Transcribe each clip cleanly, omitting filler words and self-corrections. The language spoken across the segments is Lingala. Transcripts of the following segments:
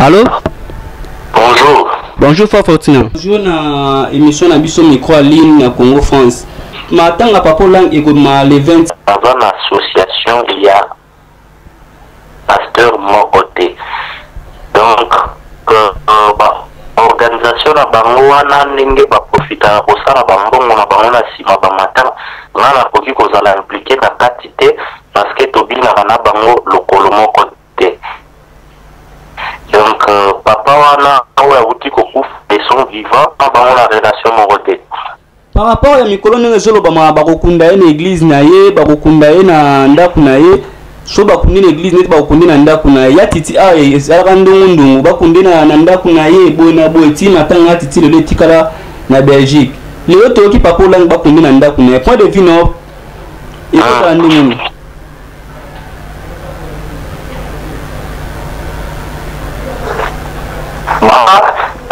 Allô? Bonjour. Bonjour Frère Fortuna. Bonjour na émission na biso micro en ligne na Congo France. Matanga papa Olangi ekobima le 20. Aza na association ya pasteur moko te. Donc euh, ba organisation na bango wana ndenge ba profitaka kosala ba mbongo na bango na sima ba matanga nga nakoki kozala impliqué na kati te parce que tobinaka na bango lokolo moko te. Donc euh, papa wana oyo awuti kokufa de son vivant na bango na relation moko te. Par rapport ya mikolo ndenge ezolobama bakokunda ye na eglise na ye bakokunda ye na ndako na ye so bakundi na eglise neti bakokundi na ndako na ye ya titi awa ezalaka ndongo ndongo bakundi na, na ndako na ye boye na boye ti matanga ya titi lelo etikala na belgique lelo toyoki papa olangi bakundi na ndako na ye point de vue no ekozala ndenge nini?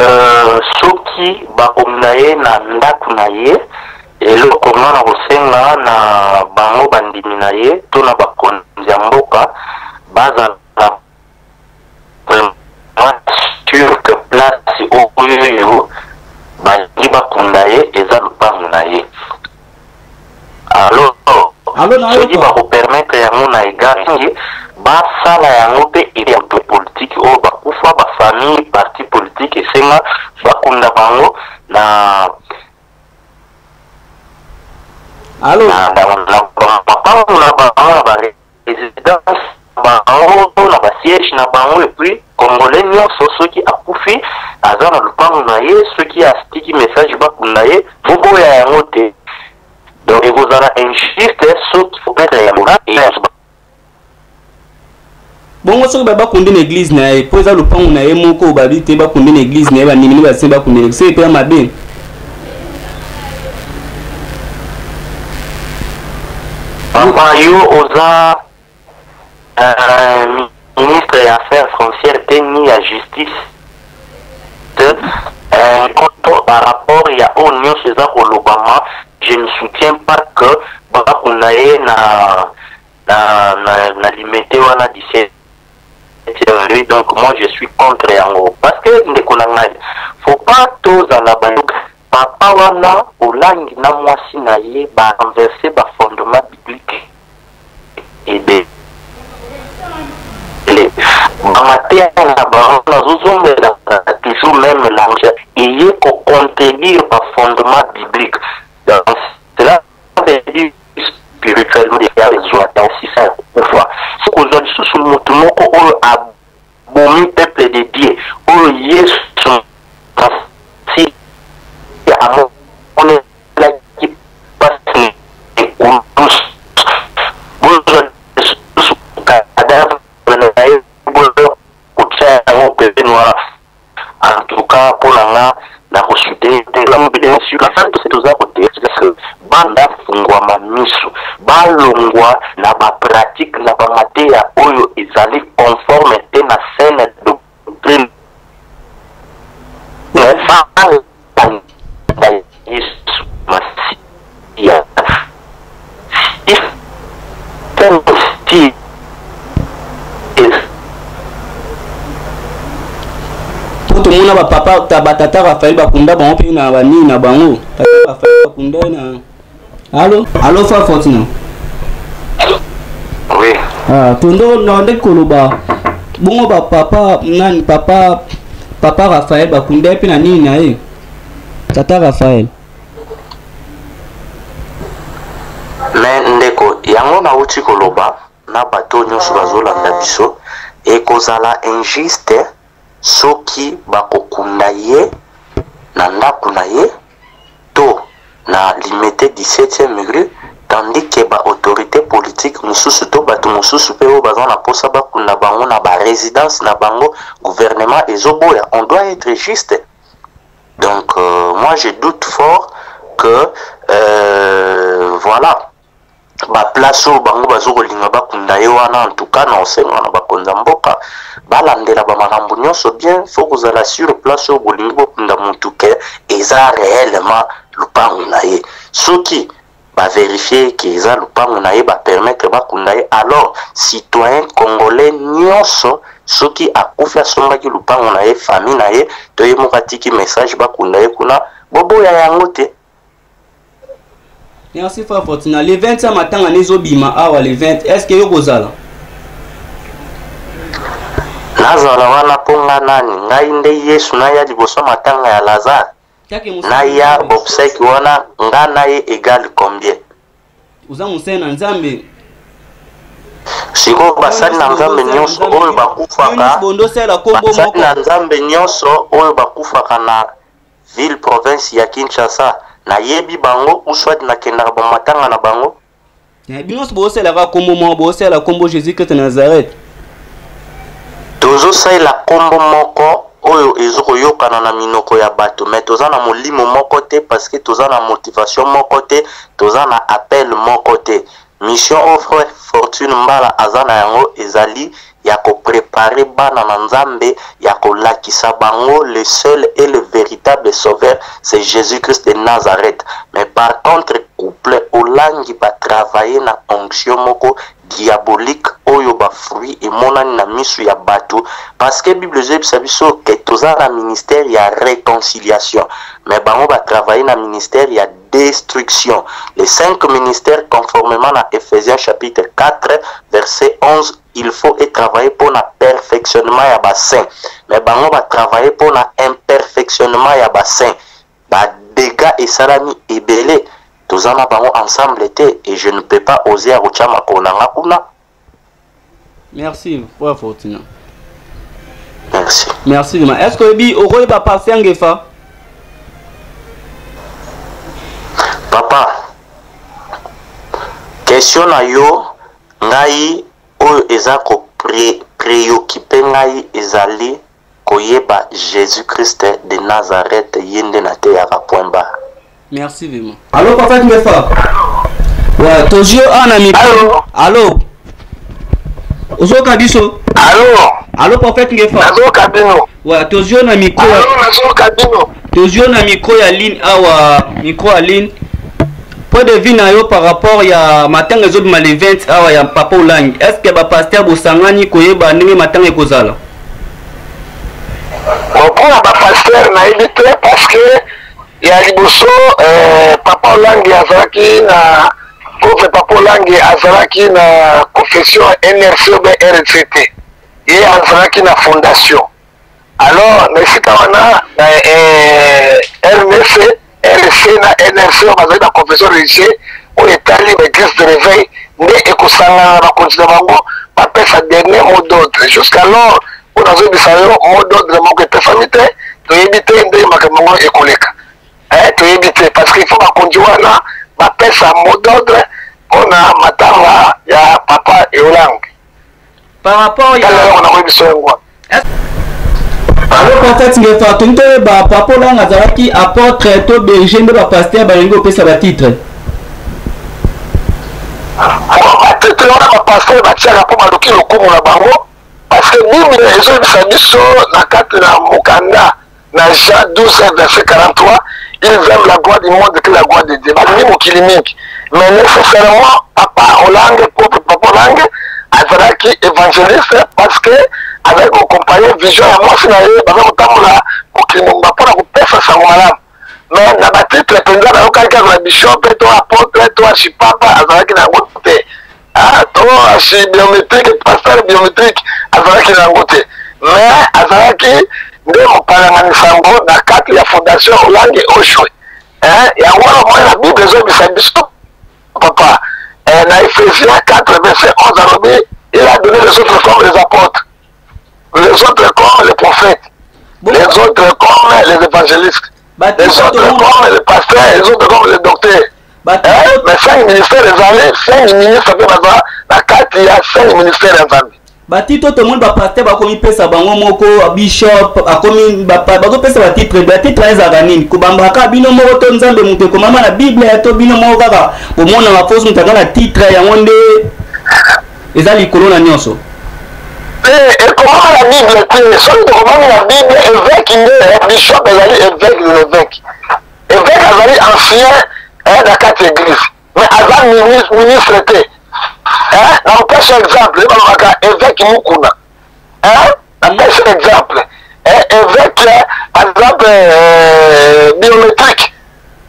Euh, soki bakomina ye na ndako na ye eloko nga na kosenga na bango bandimi na ye to na bakonzi ya mboka bazala vraiment sûr que place oyo balingi bakunda ye eza lupangu na ye. Alors soki bakopermettre yango na egard ye basala yango mpe bato politike oyo bakufa bafamille parti politike esenga bakunda bango na Allo? Na mapango na bango na ba residence bango na ba siège na bango et puis congolais nyonso soki akufi aza na lupango na ye soki atiki message bakunda ye boboya yango te donc ekozala injuste soki opetre yango. Bongo soki ba bakundi na eglise na ye mpo eza lopango na ye moko babi te bakundi na eglise na ye bandimi nde basi bakundi na eglise mpe ya mabe. Papa yo oza euh, ministre ya affaires foncières te ni ya justice euh, par rapport ya oyo nyonso eza kolobama je ne soutiens pas que bakunda ye na na, na, na limete wana 17 rue. Donc moi je suis contre yango parce que ndeko na ngai faut pas tozala ba papa wana Olangi na mwasi na ye ba renverser ba fondement biblique ebele bamateya na bango nazozongela toujours même langue eye ko contredire ba fondement biblique. Donc cela veut dire spirituellement ya ezwa tansisa ya kokufa soki kozwa lisusu motu moko oyo abomi peuple de Dieu oyo Yesu Masiya amonelaki mpasi na ekulusu bozwa lisusu cadavre na ye boya kotia yango pembeni wana. En tout cas pona nga nako soutenir te toza koteya banda fungwama misu balongwa na ba pratique na ba mateya oyo ezali conforme te na saine doctrine balanda Yesu Masiya. Po tomona ba papa ta ba tata Raphaël bakunda bango mpe na banini na bango tata Raphaël bakunda na allo allo fa Fortuna. Oui. Ah, tondo na nde koloba bongo ba papa nani papa papa Raphaël bakunda ye mpe na nini na ye tata Raphaël. Mais ndeko, yango nawuti koloba na bato oyo nyonso bazolanda biso, ekozala injuste soki bakokunda ye na ndako na ye to na Limete 17e rue, tandis que ba autorites politiques mosusu to bato mosusu pe oyo baza na posa bakunda bango na ba residences na bango, gouvernement ezoboya. On doit etre juste. Donc euh, moi je doute fort que euh, voilà ba place oyo bango bazo kolinga bakunda ye wana en tout cas na osenga na bakonzi ya mboka balandela ba makambo nyonso bien faut kozala sur place oyo bolingi bokunda mutu ke eza réellement lupangu na ye soki ba verifier ke eza lupangu na ye ba permettre bakunda ye alors citoyen congolais nyonso. Soki akufi asombaki lupango na ye, famille na ye to ye moko atiki message bakunda ye kuna, boboya yango te. Merci frère Fortuna. Le 20 ya matanga nde ezobima awa le 20. Est-ce que yo kozala? Nazala wana mpo nga nani? Ngai nde Yesu naya liboso matanga ya Lazare? Naya obsèque wana nga na ye égale combien? Oza mosali na Nzambe. Sikoyo basali na Nzambe nyonso oyo bakufaka, basali na Nzambe nyonso oyo bakufaka na ville province ya Kinshasa, nayebi bango ou soit nakendaka ba matanga na bango. Eh, bino nyonso bosalelaka kombo moko, bosalela kombo Jésus Christ de Nazareth. Tozosalela kombo moko oyo ezokoyokana na minoko ya bato, mais toza na molimo moko te, parce que toza na motivation moko te, toza na appel moko te. Mission oyo frère Fortune Mbala aza na yango ezali ya ko preparer bana na Nzambe, ya kolakisa bango le seul et le veritable sauveur c'est Jesus Christ de Nazareth. Mais par contre couple Olangi ba travailler na onction moko diabolique oyo ba fruits emonani na misu ya batu, parce que Bible ezoyebisa biso que toza na ministère ya reconciliation, mais bango ba travailler na ministère ya destruction. Les 5 ministères conformément à Ephésiens chapitre 4 verset 11, il faut et travailler pour na perfectionnement ya ba saints. Mais bango ba travailler pour na imperfectionnement ya ba saints. Ba dégâts esalami ebele, toza na bango ensemble te et je ne peux pas oser ya kotia makolo na nga kuna. Merci frère Fortuna. Merci. Merci vraiment. Est-ce que oyebi okoyeba pasteur Ngefa? Papa, question na yo ngai oyo eza ko préoccuper ngai ezali koyeba Jésus-Christ de Nazareth, ye nde nateyaka, point barre. Merci vraiment. Allô, papa Ngefa? Ouais, tozio ana micro. Allô? Ozoka biso? Allô? Allô, prophète Ngefa? Nazoka bino. Ouais, tozio na micro. Allô, nazoka bino. Tozio na micro ya ligne awa, micro ya ligne. Point de vue na yo par rapport ya matanga ezobima le 20 awa ya papa Olangi. Est-ce que ba pasteur bosangani koyeba ndenge matanga ekozala? Bon, mpona ba pasteur nayebi te, parce que ya liboso papa Olangi azalaki na pauvre papa Olangi azalaki na confession NRC ou bien RCT, ye azalaki na fondation. Alors na esika wana na RNC, RC na NRC oyo bazali na confession religieuse oyo etali ba église de réveil nde ekosangana na bakonzi na bango bapesa dernier mot d'ordre. Jusqu'alors oyo nazoyebisa yo, mot d'ordre moko epesami te, toyebi te nde makambo yango ekoleka. Toyebi te, parce que il faut bakonzi wana bapesa mot d'ordre mpona matanga ya papa Olangi. Par rapport ya Tala eloko nakoyebisa yo yango wana. Allo prophète Ngefa, tolingi toyeba papa Olangi azalaki apôtre to berger nde ba pasteur balingi kopesa ba titre? Bon, ba titre wana ba pasteur batiaka mpo baluki lokumu na bango, parce que Bible ezoyebisa biso na kati na mokanda na Jean 12 verset 43, ils aiment la gloire du monde que la gloire de Dieu. Balingi mokili mingi, mais nécessairement papa Olangi, propre papa Olangi azalaki évangéliste, parce que azalaki koaccompagne vision ya mwasi na ye, baza kotambola mokili mobimba mpona kopesa sango malamu. Mais na batitre mpenza nayokaki kaka na bishop to apôtre to archipapa azalaki na yango te. To archi biométrique, pasteur biométrique azalaki na yango te, mais azalaki nde mopalanganisa yango na kati ya fondation Olangi Oshwe. Yango wana omoni na Bible ezoyebisa biso papa, na Ephésiens 4 verset 11 alobi, il a donné les autres comme les apôtres, les autres comme les prophètes, les autres comme les évangélistes, les autres comme les pasteurs, les autres comme les docteurs. Mais 5 ministères ezali, 5 ministres mpe baza na kati ya 5 ministères ya Nzambe. Batito tomoni bapasteur bakomi pesa bango moko bishop akomi bazopesa batitre. Batitre ezalaka nini? Kobambaka bino moko to Nzambe moto ekomama na Bible to bino moko kaka bomonaka fosi moto aza na titre yango nde eza likolo na nyonso? Te, ekomama na Bible te. Soki tokomami na Bible, évêque nde bishop ezali évêque de l'évêque. Évêque azali ancien na kati ya église, mais aza ministre te. Na kopesa exemple, balobaka évêque Mukuna. Napesi exemple, évêque par exemple biométrique,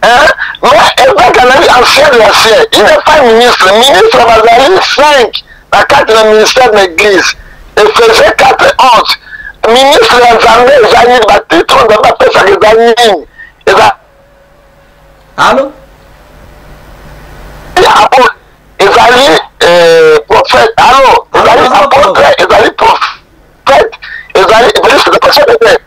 hein? Mais évêque azali ancien de ancien, il n'est pas ministre. Ministre bazali 5 na kati na ministère na église, Ephésiens 4 11. Ministre ya Nzambe eza nini? Batitre oyo Nzambe apesaka eza nini? Eza Allo? Ezali prophète, allo, ezali apôtre, ezali prophète, ezali évangéliste,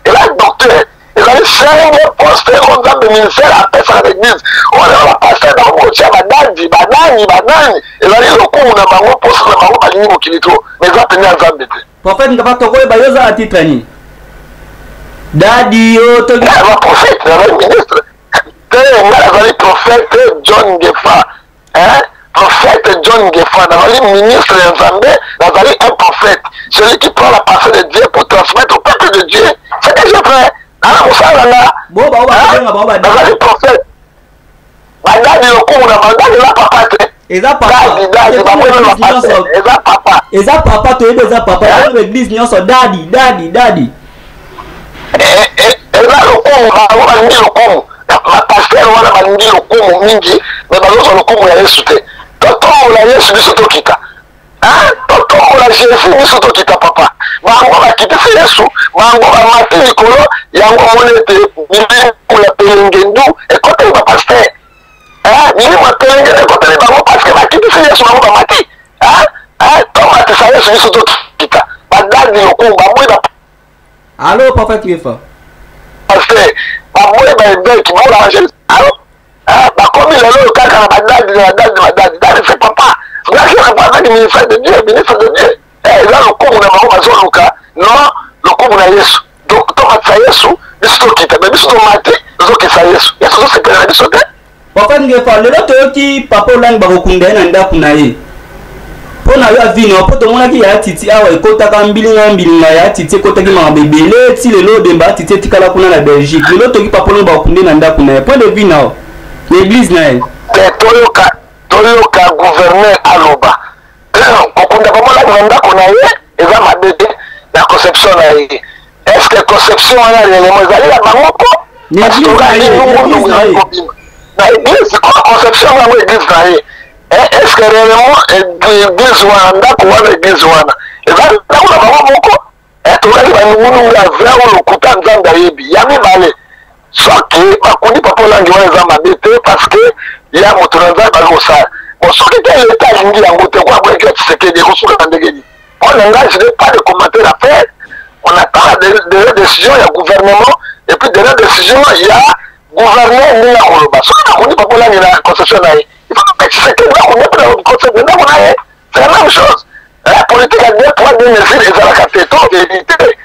ezali docteur, ezali 5 poste oyo Nzambe ministère apesaka na église. Oyo lelo bapasteur bakokotia badadi, banani, banani, ezali lokumu na bango, poste na bango, balingi mokili to, mais eza pene ya Nzambe te. Prophète Ngefa, tokoyeba yo oza na titre nini? Dadi yo toki. Naza prophète, nazali ministre te. Ngai nazali prophète John Ngefa, hein? Prophète John Ngefa, nazali ministre ya Nzambe, nazali un prophète, celui qui prend la pensée de Dieu pour transmettre au peuple de Dieu ce que je fais. Nana mosala na nga. Bo ba ba benga ba nazali prophète. Badadi lokumu na badadi eza papa te. Eza papa. Dadi, dadi, bakomi papa te, eza papa. Eza papa, toyebi eza papa. Toyebi église nyonso dadi, dadi, dadi. Eza lokumu, bango balingi lokumu. Bapasteur wana balingi lokumu mingi, me bazozwa lokumu ya Yesu te. Totombola Yesu, biso tokita. Totombola Jésus, biso tokita. Papa, bango bakitisi Yesu, bango bamati likolo. Yango omoni ete milimo ya pelengendu ekoteli bapasteur, milimo ya pelengendu ekoteli bango parce que bakitisi Yesu, bango bamati. Tomatisa Yesu, biso tokita. Badadi lokumu, baboyi ba Allo, papa Ngefa. Pasteur, baboyi baevêque, baola évangéliste. Allo, bakomi lelo kaka na badadi, na badadi, badadi. Dadi c'est papa. Ngaki azaki ministère de Dieu, ministre de Dieu. Eza lokumu na bango bazoluka, non lokumu na Yesu. Donc tomatisa Yesu, biso tokita, me biso tomati, tozokisa Yesu. Yesu azosepela na biso te. Papa Ngefa, lelo toyoki papa Olangi bakokunda ye na ndako na ye. Mpo na yo avino, mpo tomonaki ya Titi awa ekotaka mbilinga mbilinga, ya Titi ekotaki makambo ebele ti lelo odemba ya Titi etikala kuna na Belgique. Lelo toyoki papa Olangi bakokunde na ndako na ye. Point de vue na yo na église na ye? Te, toyoka, toyoka gouverneur aloba. Kokunda papa Olangi na ndako na ye eza mabe te na conception na ye. Est ce que conception wana réellement ezali ya bango ko? Na église na ye, na église na ye. Na église ko, conception yango église na ye. Est ce que réellement église wana, ndako wana, église wana eza ndako na bango moko? Tozali banungunungu ya vrai oyo lokuta, Nzambe ayebi. Ya mibale, soki bakundi papa Olangi wana eza mabe te, parce que ya moto na Nzambe aza kosala bon. Soki te leta alingi yango te, kwa boyaki ya Tshisekedi ekosuka na ndenge nini? Mpo na ngai, je n'ai pas de commentaire à faire. On attend la dernière décision ya gouvernement et puis dernière décision ya gouverneur ndenge akoloba. Soki bakundi papa Olangi na concession na ye, il faut que Tshisekedi bakundi mpe na concession ndako na ye, c'est la même chose. La politique ya deux poids deux mesures ezalaka te, to vérité,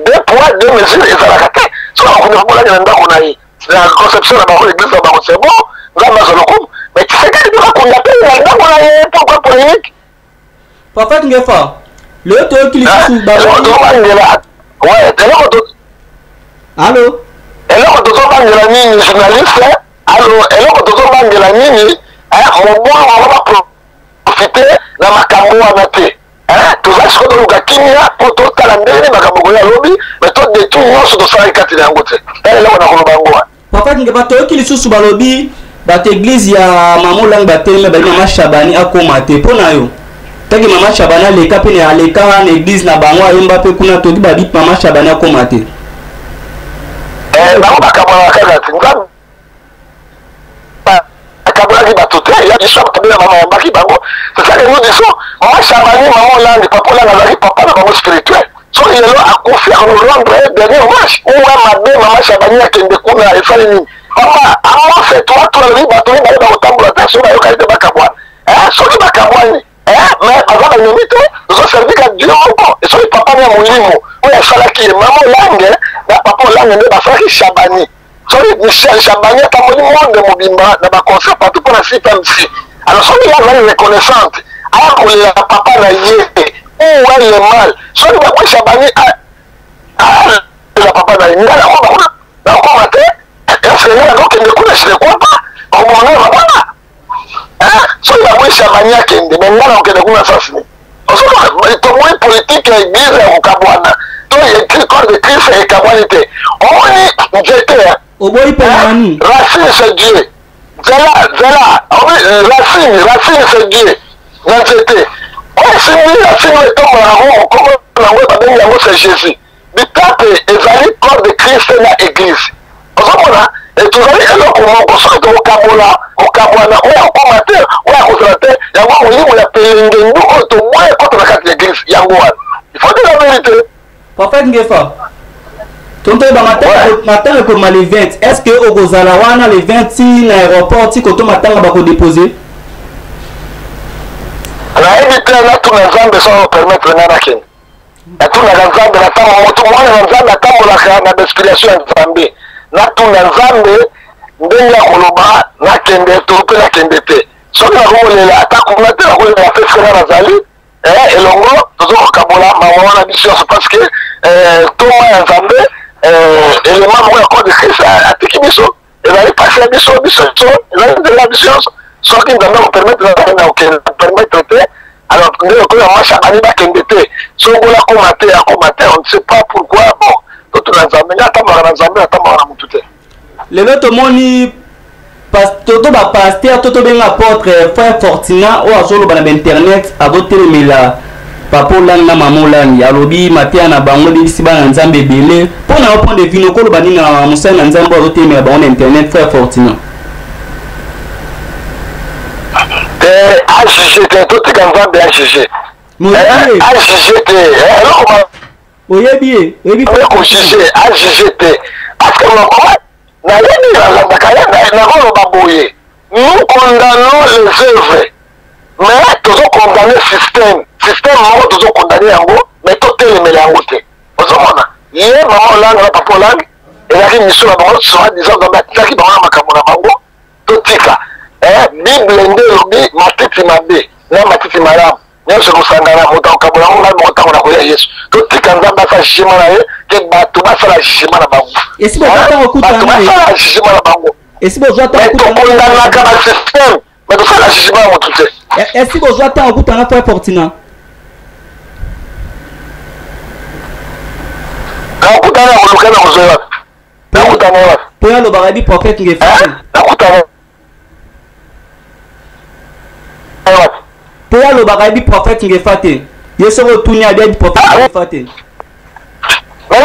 deux poids deux mesures ezalaka te. Soki bakundi papa Olangi na ndako na ye, na conception na bango, église na bango, c'est bon, Nzambe azwa lokumu. Mais Tshisekedi mpe bakunda mpe na ndako na ye, pourquoi polémique? Papa Ngefa, lelo toyoki lisusu tozobangela. Allo? Eloko tozobangela nini, journaliste? Allo, eloko tozobangela nini? Mobulu bango baprofite na makambo wana te. Toza sikoyo toluka kimia mpo totala ndenge nini makambo koya lobi, mais todétruire nyonso tosalaki kati na yango te. Tala eloko na koloba yango wana. Papa Ngefa, toyoki lisusu balobi bato église ya mama Olangi batelemi, bali mama Shabani akóma te. Mpo na yo, tangi mama Shabani aleka mpe aleka na église na bango, ayemba mpe kuna, toki babi mama Shabani akóma te. Bango bakabwanaka kaka te. Nzambe akabolaki bato te. Ya biso akabela mama yambaki bango. C'est ça que nous disons. Mama Shabani, mama Olangi, papa Olangi azalaki papa na bango spirituel. Soki lelo akufi, akorendre dernier hommage uwa mabe. Mama Shabani akende kuna, esali nini? Papa Amos 3 alobi bato mibale bakotambola te soki bayokani te, bakabwana. Soki bakabwani, mais baza banemi te, tozoservi ka Dieu moko. Soki papa na molimo oyo asalaki ye, mama Olange na papa Olange nde basalaki Shabani. Soki Michel Shabani atamboli monde mobimba na baconcert partout mpona CPMC, alors soki ye azali reconnaissante, aya kolela papa na ye, où est le mal? Soki bakwe Shabani alela papa na ye, ngai nakoma kuna, nakoma te. Est-ce ngai nakokende kuna? Je ne crois pas. Bakoboma ngai mabanga. Soki baboyi Shabani akende, mais ngai nakokende kuna sasini. Ozomona, toboyi politique ya église ya kokabwana. Soki corps de Christ ekabwani te, omoni nzete oboyi pemani. Racine c'est Dieu. Zela zela, omoni racine, racine c'est Dieu na nzete. Oyo esimbi racine oyo etombola yango, mokombo na yango babengi yango c'est Jésus. Bitape ezali corps de Christ na église. Ozomona tozali eloko moko, soki tokokabola kokabwana, oyo akokoma te, oyo akozala te, yango molimo ya pelengendu oyo toboya ekota na kati ya église, yango wana il faut dire la vérité. Prophète Ngefa, tontoyeba matanga ekoma le 20, est ce que okozala wana le 20 ti na aéroport ti koto matanga bakodepose? Nayebi te, natuna Nzambe soki akopermettre ngai nakende. Natunaka Nzambe na ntango moto mwana na Nzambe atambolaka na bainspiration ya Nzambe. Natuna Nzambe ndenge ya koloba nakende to mpe nakende te. Soki nakokolela ata kuna te, nakolela te esika nga nazali elongo, tozokokabola mawa wana biso nyonso, parce que ntoma ya Nzambe, elema moko ya corps de Christ atiki biso, ezali mpasi ya biso biso nyonso, ezali nzela ya biso nyonso. Soki Nzambe akopermettre na okende, permettre te, alors nde lokola mwasi abandi bakende te, soki akoma te, akoma te, on ne sait pas pourquoi. Bon, totuna Nzambe. Ngai atambolaka na Nzambe, atambolaka na motu te. Lelo tomoni toto bapaster to tobenga apôtre frère Fortina oyo azoloba na bainternet, azotelemela papa Olangi na mama Olangi, alobi mateya na bango ebebisi bana Nzambe ebele. Mpo na yo point de vue, okoloba nini na mosali na Nzambe oyo azotelemela bango na internet, frère Fortina? Te, ajuge te, totika Nzambe ajuge. Ajuge te eloko. Oyebi ye, oyebi kojuge, ajuge te, parce que nayebi nalandaka ye. Nakoloba boye, nous condamnons les œuvres, mais tozokondamne système, système moko tozokondamne yango, mais totelemela yango te. Ozomona ye mama Olangi na papa Olangi, ezalaki mission na bango, soit disant Nzambe atindaki bango na makambo na bango. Totika Bible nde elobi matiti mabe na matiti malamu nyonso ekosangana, moto akokabola yango ngai moko ntango nakoya Yesu. Totika Nzambe asala jugement na ye, ke bato basala jugement na bango, bato basala jugement na bango. Tokondanaka basystème, mais tosala jugement ya motu te. Esi bozwa ntango okutana frère Fortina? Nakutana, koluka na kozwa wapi? Nakutana wapi? Mpo alobaka yebi prophète Ngefa. Nakutana wapi? Mpo alobaka yebi prophète Ngefa te. Ye soki otuni, abi yebi prophète Ngefa te. Nga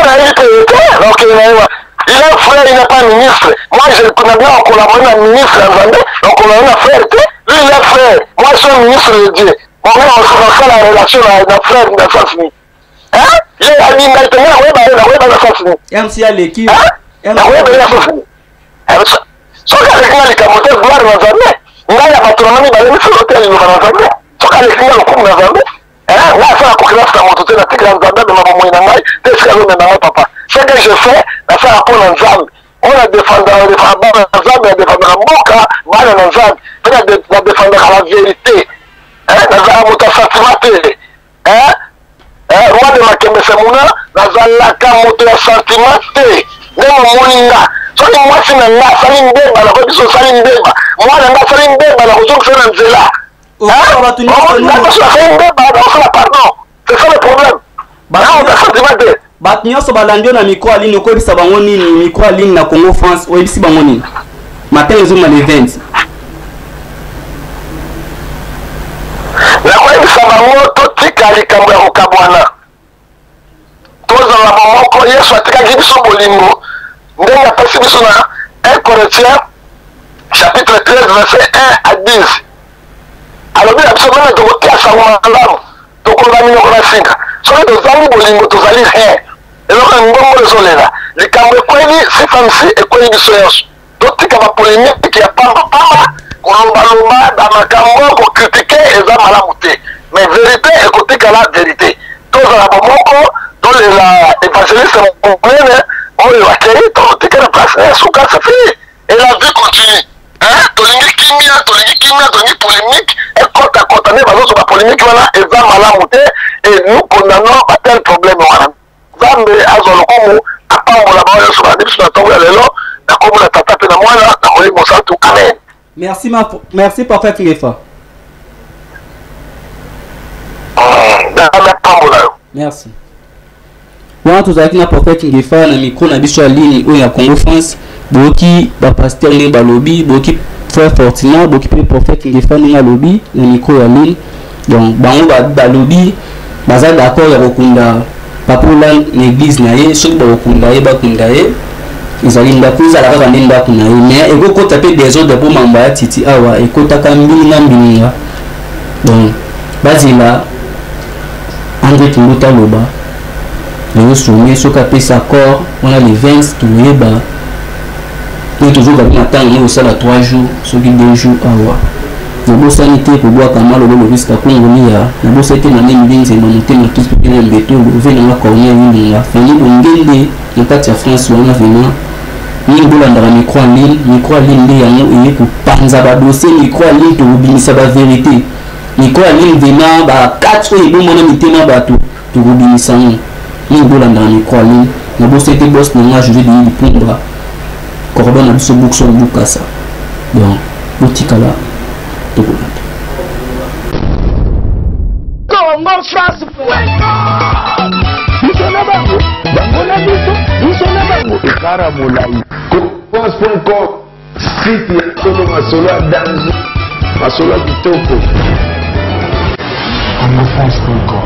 nayebi te te, nakokende na ye wa? Il est frère, il n'est pas ministre. Moi, je connais bien collaborer na ministre ya Nzambe, nakollaborer na frère te. Lui, il est frère, moi je suis ministre de Dieu. Bon, nga nasala relation na frère na sens nini? Ye alingi ngai te, nga nakoyeba ye, nakoyeba na sens nini? MC aleki. Nakoyeba ye na sens nini? Soki aleki nga likambo te, gloire na Nzambe. Ngai ya bato nanga mibale misolo te ya liloba na Nzambe. Soki aleki nga, lokumu na Nzambe. Nga asala concurrence na moto te, natikela Nzambe amema bomoi na ngai te esika azomema ngai. Papa, ce que je fais, nasala mpo na Nzambe. Oyo nadefendaka, nadefendaka bana na Nzambe, nadefendaka mboka, bana na Nzambe, mpe nadefendaka la vérité. Nazala moto ya sentiment te. Roi de Makembese Muna, nazalaka moto ya sentiment te. Nde momoni nga, soki mwasi na nga asali mbeba, nakoyebi biso osali mbeba, mwana nga asali mbeba, nakozongisa na nzela. Asali mbeba, nakosala pardon. C'est ça le problème, naoka sentiment te. Bato nyonso balandi yo na micro aline, okoyebisa bango nini? Micro aline na Congo France, oyebisi bango nini? Matin ezoma le 20. Nakoyebisa bango totika likambo ya kokabwana, tozala bomoko. Yesu atikaki biso bolingo ndenge apesi biso na 1 Corinthiens chapitre 13 verset 1 à 10. Alobi na biso, même tokotia sango malamu, tokonza minoko na singa, soki tozangi bolingo, tozali rien. Eloko ya ngongo ezolela likambo ekweli sifamsi, ekweli biso nyonso. Totika bapolémique ya pambapamba, kolobaloba bamakambo, kocritiquer eza malamu te, mais vérité ekotikala vérité. Tozala bomoko, tolela évangéliste monene oyo akei, totika na place na ya suka. C'est fini et la vie continue. Tolingi kimia, tolingi kimia, tolingi polémique ekɔtakɔta nde bazozwa bapolémique wana, eza malamu te, et nous condamnons batel problème wana. Nzambe azwa lokumu, apambola bango nyonso balandi biso na ntongo ya lelo, na kombo na Tata mpe na Mwana na Molimo Santu, amen. Merci, ma, merci prophète Ngefa. Nzambe apambola yo. Merci. Wana tozalaki na prophète Ngefa na micro na biso ya ligne oyo ya Congo France. Boyoki ba pasteur ndenge balobi, boyoki frère Fortunat, boyoki pe prophète Ngefa ndenge alobi na micro ya ligne. Donc bango balobi baza d'accord ya kokunda Papa Oland na église na ye, soki bakokunda ye bakunda ye ezali ndako, ezala kaka nde ndako na ye, mais ekokota mpe desordre mpo mamba ya titi awa ekotaka mbilinga mbilinga. Donc bazela Andre Kimbuta aloba lelo sommet, soki apesi accord wana le 20 tokoyeba mpe tozoka mpe matanga yango kosala 3 jours soki 2 jours awa. Nabosani te kobwaka malolo Loris Kakongolia, nabosani te Mane Mbinzemba motema kisi mpe na Mbetolo ve nanga Corneille Ilunga Fanny Bongende na kati ya France wana vraiment mingi bolandaka micro en ligne. Micro en ligne nde yango eye kopanza ba dossier. Micro en ligne tokobimisa ba verité. Micro en ligne vraiment ba kati oyo ebomana mitema bato tokobimisa yango. Mingi bolandaka micro en ligne. Nabosani te boss na nga José Denis Lipumba, cordon na biso Bukson Bukasa. Donc botikala tokolanda. Congo France biso na bango, bango na biso, biso na bango, ekara molai. France.com, site ya solo, masolo ya danger, masolo ya kitoko. CongoFrance.com.